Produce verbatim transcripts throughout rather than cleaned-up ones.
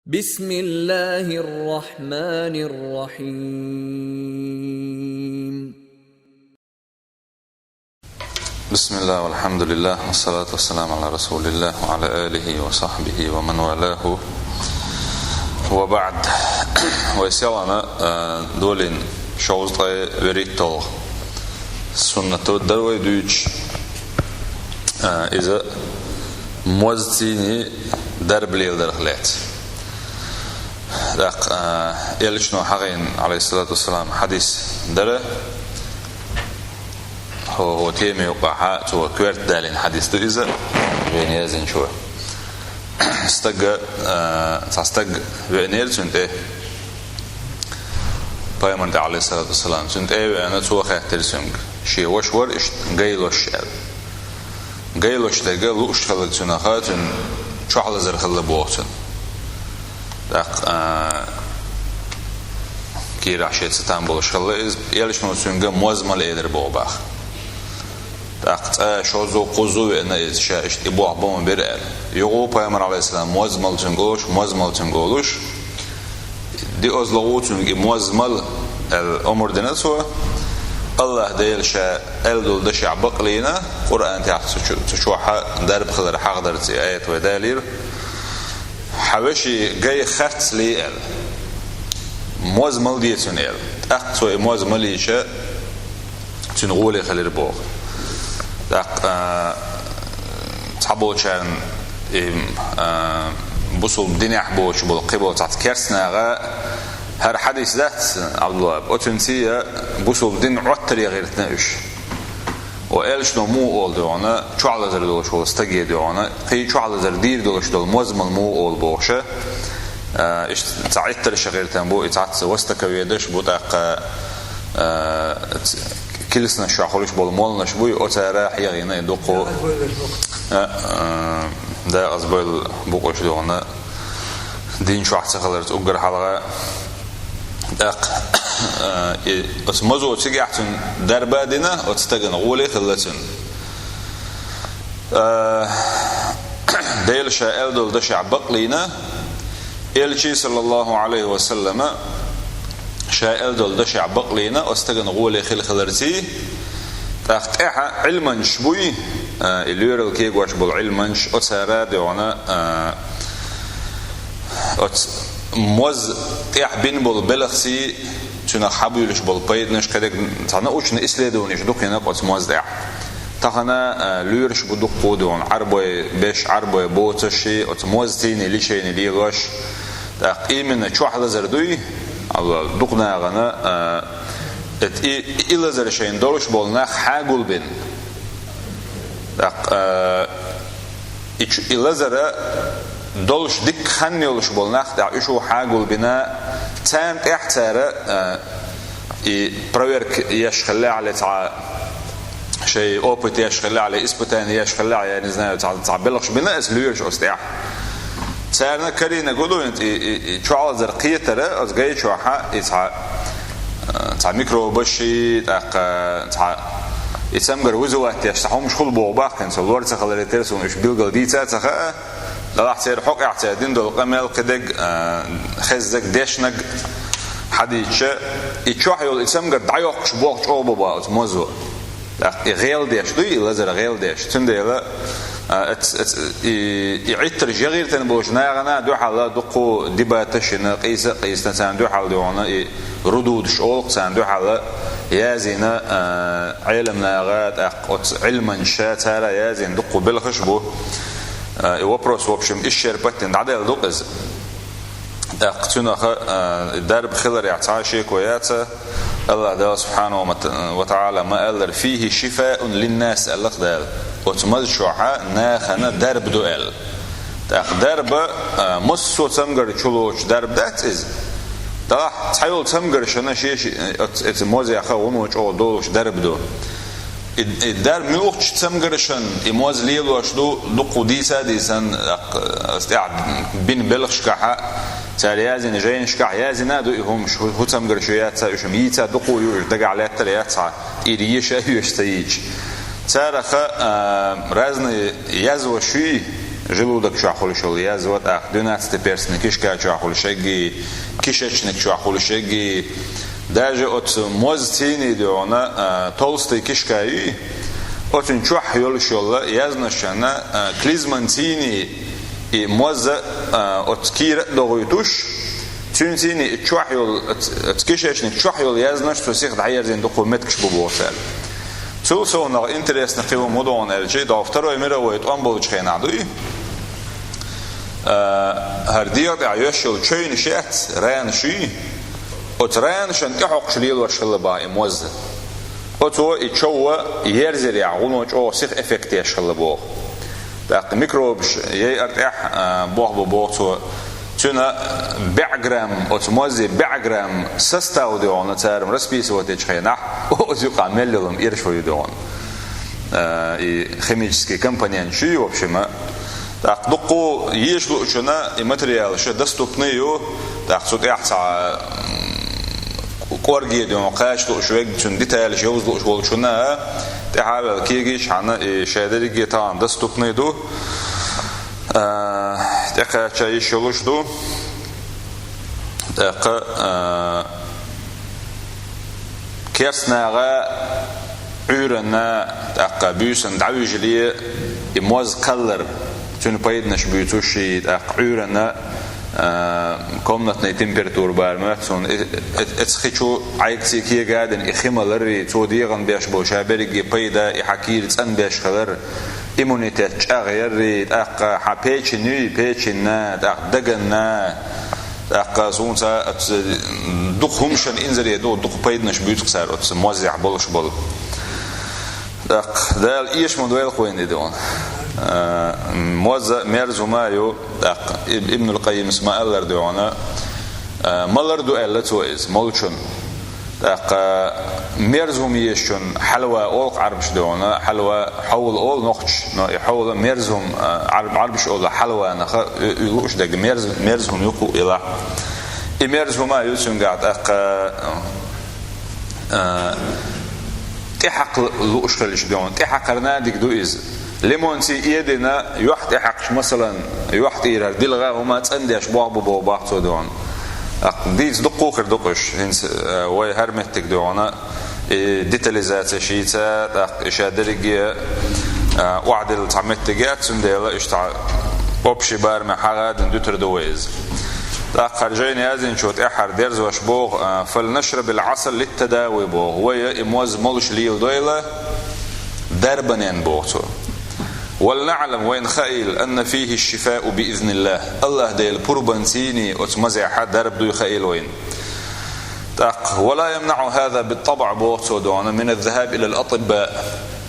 بسم الله الرحمن الرحيم. بسم الله والحمد لله والصلاة والسلام على رسول الله وعلى آله وصحبه ومن والاه وبعد. Вай селхана, а, долин шовзткъе вуьрхӀитталгӀа суннат дар вай дуьйцуш, а, иза мозза цӀийне дарба леладарах лаьцна. ТӀаккха, а, Элчано хьахийна, Ӏалайхиссалату вассалам, хьадис дара, хӀо-, хӀокху теме юкъахь цо коьрта далийна хьадис ду иза, вайна яздинчо. Стаг, а, цхьа стаг веанера цунна тӀе, пайхамарна тӀе, Ӏалайхиссалату вассалам, цунна тӀе а веана, цо хаьттира цуьнга, шен ваша вара иштта гай лозуш аьлла. Гай лозуш дерг лууш хилла цунах, цуьнан чохь лазар хилла боху цуьнан. ТӀаккха, а, кийрахь шен цатам болуш хилла иза, Элчано цуьнга мозза мала элира боху боху. ТӀаккха цкъа шозза, кхузза веана иза, ша иштта и бохьу бан бира аьлла. Юха пайхамар, Ӏалайхиссалам, мозза мала цуьнга олуш, мозза мала цуьнга олуш, диъазза гӀо цуьнга и мозза мала аьлла омра дина цо. АллахӀ Дела ша аьлла долу дашехь бакълийна, Къуръан тӀехь цу чу-, цу чохь дарба хилар хьахдарца и аят вай далийра. Хьан вешин гай харц ле аьлла. Мозза мала де цунна аьлла. ТӀаккха цо и мозза малийча, цуьнан гӀоле хилира боху. ТӀаккха, а, цхьаболчарна и, а, бусулба динехь боцуш болу кхин болу цхьацца керста наха, хӀара хьадис дац, Ӏабдулла, оцуьнца а бусулба дин Ӏоттаре гӀиртина уьш. Ва Элчано муха олу дуьйна, чохь лазар долуш волу стаге дуьйна, кхин чохь лазар дийр долуш долу мозза мала муха олу бохуш, а, иштта цхьа Ӏиттарш гӀиртина бу, и цхьацца востоковедаш бу, тӀаккха, а, ц-, килсанаш чохь хуьлуш болу молланаш бу, и оцара хьехийна и дуккху, а, а, декъаза бойла бу-кх уьш дуьйна, дин чохь ца хиларца уггар хьалха. ТӀаккха, а, и, оцу мозо цигахь цуьнан дарба а дина, оцу стагана гӀоле хилла цуьнан. А, Дела ша аьлла долу дашехь бакълийна, Элчий, саллаллаху Ӏалайхи ва саллама, ша аьлла долу дашехь бакълийна, оцу стагана гӀоле хила хиларций, тӀаккха тӀаьхьа Ӏилманчаш буй, а, и лоьрал кегош болу Ӏилманчаш, оцара дуьйна, а, оцу мозза тӀехь бина болу белхций, цуьнах хьабуьйлуш болу пайданаш, кхидерг цхьа научный исследованеш ду кхин оцу мозза тӀехь. Тахана, а, лоьраш бу дуккху дуьйна, Ӏарбой беш, Ӏарбой боцуш, оцу мозза цӀийне лечение лелош. ТӀаккха именно чохь лазар дуй, Алла, дукха нахана, а, эт и, и лазар шайна долуш болу нах хьагулбина. ТӀаккха, а, и чу-, и лазара долуш дикка хан йолуш болу нах тӀехь уьш ву хьагулбина, царна тӀехь цара, а, и проверка еш хиллехь, цхьа шайн опыт еш хиллехь, испытание еш хиллехь, я не знаю, цхьа, цхьа белхаш бина аса лоьраш оцу тӀехь. Царна карийна гу ду, и, и, и чохь лазар кхетара, оцу гай чохь, и цхьа, а, цхьа микробаш, тӀаккха цхьа, и цамгар вызывать еш цхьа хӀумаш хуьлу боху баккхина, со лор ца хиларе терра суна уьш билггал дийца а ца хаьа, делахь церан хьокъехь цара дина долу къамел кхидерг, а, хезнарг, дешнарг хьадийча, и чохь йолу и цамгар дӀайоккхуш болх чӀогӀа бу боху оцу мозо. ТӀаккха и гӀелдеш дуй, и лазар гӀелдеш. Цундела, а, эц-, эц-, и, и Ӏиттарш гӀиртина болчу нахана дуьхьал дуккху дебаташ йина, къийса а къийсина, царна дуьхьал дуьйна и рудудаш олу-кх, царна дуьхьал яздина, а, Ӏеламнаха, тӀаккха оцу Ӏилманчаша, цара яздина дуккху белхаш бу. А, и вопрос, в общем, исчерпать дина дӀаделла ду-кх иза. ТӀаккха цуьнах, а, дарба хиларехь цхьа а шеко яц, Аллах Дала субхьанаху ва та-, ва таӀала ма-аллара: «Фихи шифаун линнас», аьлла-кх Дала. Оцу моза чохь нахана дарба ду аьлла. ТӀаккха дарба, а, массо а цамгар чу лоцуш дарба дац иза. Делахь цхьайолу цамгаршна шен-шен, оц-, оцу мозех гӀуно чӀогӀа долуш дарба ду. И, и дарба муьлххачу цамгаршна и моза лелош ду, дуккху дийца а дийцина, ас тӀехь бина белхашкахь, цара яздина жайнашкахь яздина а ду и хӀумаш, хӀу-, хӀу цамгарш ю яц а, уьш-м йийца дуккху ю, уьш дагахь лаьттар яц хьа, и еша а йоьш ца йийча. Царах, а, разные язваш юй, желудок чохь хуьлуш йолу язва, тӀаккха двенадцатиперстный кишка чохь хуьлуш ерг, кишечник чохь хуьлуш ерг, даже оцу моза цӀийний дуьхьал, а, толстый кишка юй, оцуьнан чохь йолуш йолу язнашна, а, клизман цӀийний и моза, а, оцу кийра а дохуьйтуш, цуьнан цӀийний и чохь йолу, оцу, оцу кишечник чохь йолу язнаш цу сиха дӀаерзийна дукха меттигаш бу боху цара. Цул совнаха интересно кхин хӀума ду хьуна аьлча, догӀу Второй мировой тӀом болчу хенахь дуй. А, хӀара дегӀа тӀехь йоьшуш йолу чевнаш яц, ранаш юй. Оцу ранашна тӀехьокхуш лелош хилла боху и моза. Оцо и чов ерзирехь, гӀуно чӀогӀа сиха эффект еш хилла боху. ТӀаккха микробаш яйар тӀехь, а, боху бу боху цо. Цуьнан бӀе грамм, оцу мозин бӀе грамм состав дуьхьал цара расписывать ечу хенахь, оцу юкъахь мел йолу ирча ю дуьхьал. А, и химический компонент ю, в общем, а. ТӀаккха дуккха еша луучунна и материалаш доступный ю, тӀаккха цу тӀехь цхьа, м, кӀорге дуьхьал кхача лууш верг, цуьнан деталеш йовза лууш волчунна, тӀаьхьа а ваьлла кегийчхьана, и шадерриге тахана доступный ду. А, тӀекхача йиш йолуш ду. ТӀаккха, а, керстанагӀа Ӏуьйранна, тӀаккха буьйсанна дӀавижале, и моза кхаллар, цуьнан пайданаш буьйцуш, и тӀаккха Ӏуьйранна, а, комнатный температура бара моьтту суна, э-, э-, эцхичу Ӏайгций кега а дина, и хи маларрий, цо дегӀан беш болу ша берриге пайда, и хьан кийра цӀанбеш хилар, иммунитет чӀагӀъяррий, тӀаккха хьан печень юй, печеньна, тӀаккха даганна, тӀаккха суна ца, оцу дукха хӀуманашна инзаре ду, дукха пайданаш буьйцу-кх цара оцу мозехь болуш болу. ТӀаккха Дала эшам дойла-кх вайна и дуьхьал. А, моза мерза хӀума а ю, тӀаккха Иб-, Ибнул Къаййимас ма-аллара дуьхьал, а, малар ду аьлла цо иза, молчун. ТӀаккха мерза хӀума езачун хьалва олу-кх Ӏарбаша дуьхьал, хьалва хьовла олу нохчаша, но и хьовла мерза хӀума, а, Ӏарб-, Ӏарбаша олу хьалванах, и, и лууш дерг мерза, мерза хӀума ю-кх и лахь. И мерза хӀума ю цуьнгахь тӀаккха, а, тӀехьакха лууш хилча дуьхьал, тӀехьакхарна дика ду иза. Лимонций эдина, юьхь тӀехьакхча, масалан, юьхь тӀера хӀара дилха хӀума цӀандеш боху бу боху бах цо дуьхьал. ТӀаккха дийца дуккха хир ду-кх уьш, хӀинца, э, вай хӀара меттиг дуьхьал, и детализация шийца, тӀаккха и ша дерриге, э, охьадилла цхьа меттиг яц, цундела иштта общий барамехь хьагӀадина дуьтур ду вай иза. ТӀаккха хӀара жайна яздинчо тӀаьххьара дерзош боху, э, «فلنشرب العسل للتداوي» боху. Вай и моза молуш леладойла, дарбанен боху цо. «ولنعلم», вайна хаийла, «أن فيه الشفاء بإذن الله». АллахӀ Делан пурбанцийний оцу мазехьа дарба дуй хаийла вайна. ТӀаккха, «ولا يمنع هذا بالطبع», боху цо дуьхьал, «من الذهاب إلى الأطباء».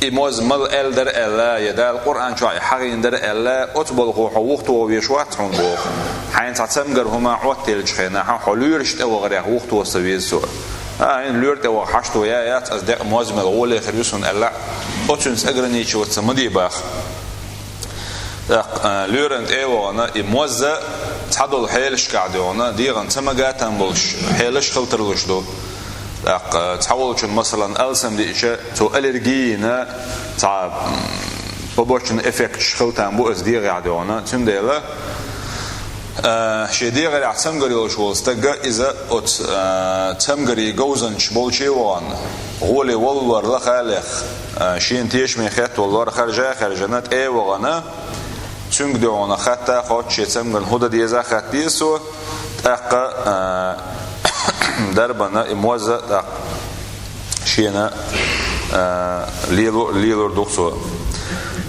И моза мала аьлла дара аьлла, я Дала Къуръан чохь и хьахийна дара аьлла, оцу балхо хьо вухатоха веш вац хьуна боху. Хьайна цхьа цамгар хӀума Ӏоттаеллачу хенахь, хьо лоьраш тӀе вахарех вухатоха ца веза цо. А, хӀинца лоьра тӀе ваха хьашт ву я яц, аса декъа моза мел гӀоле хир ю суна аьлла, оцуьнца ограничиваться ма де баха. ТӀаккха, а, лоьрана тӀе а вахана, и моза цхьадолу хьелашкахь дуьхьал, дегӀан ца магатам болуш хьелаш хила тарлуш ду. ТӀаккха, а, цхьаволчун, масалан, алсам диъча, цо аллерги йина, цхьа, м, побочный эффекташ хила там бу аса дегӀехь дуьхьал. Цундела, а, шен дегӀарехь цамгар йолуш волу стага иза оцу, а, цамгарийн говзанчаш болчу а вахана, гӀоле валлор лаха а лехна, а, шена тешаме хетта валлор харжа а хаьржина, тӀе а вахана, цуьнга дуьхьал хатта а хоттуш, шен цамгарна хӀун дан деза а хатта деза цо, тӀаккха, а, дарбана и моза тӀаккха шена, а, лело-, лелор ду-кх цо.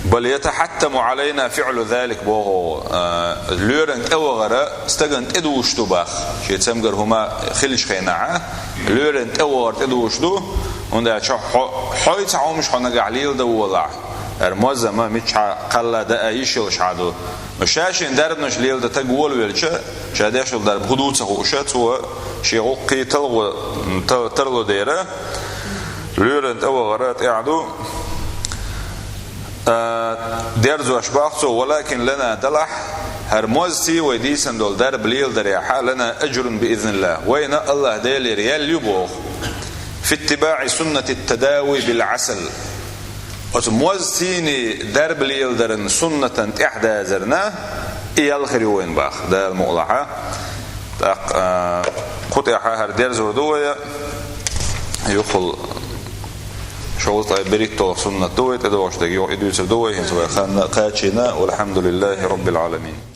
«بل يتحتم علينا فعل ذلك», боху, а, лоьрана тӀе вахара стагана тӀедугӀуш ду бах, шен цамгар хӀума хилчу хенахь, лоьрана тӀе вахара тӀедугӀуш ду, хӀунда аьлча хьо, хьо, хьо цхьа хӀумаш хьо нагахь леладан волахь, хӀара моза ма миччахьа кхалла даа йиш йолуш хьан ду. Ша шен дарбанаш леладан стаг волавелча, ша деш долу дарба хӀун ду ца хууша, цо шен гӀуллакхе талгӀо, та-, тарло дера, лоьрана тӀе вахара тӀехь ду. А, дерзош бах цо: «ولكن لنا», далахь, хӀара мозций вай дийцина долу дарба леладарехьа, «لنا أجر بإذن الله», вайна АллахӀ Делера ял ю боху, «في اتباع سنة التداوي بالعسل». Оцу моз сийна дарба леладаран суннатан тӀехь дазарна, и ял хир ю вайн бах, Дала мукъалахь. ТӀаккха, а, кху тӀехь хӀара дерзор ду вай, юххул шовзткъе берхӀитталгӀа суннат ду вай, тӀедогӀуш дерг, юха и дуьйцур ду вай, хӀинца вай хан кхаьчна, валхьамдулиллахӀи роббил Ӏаламин.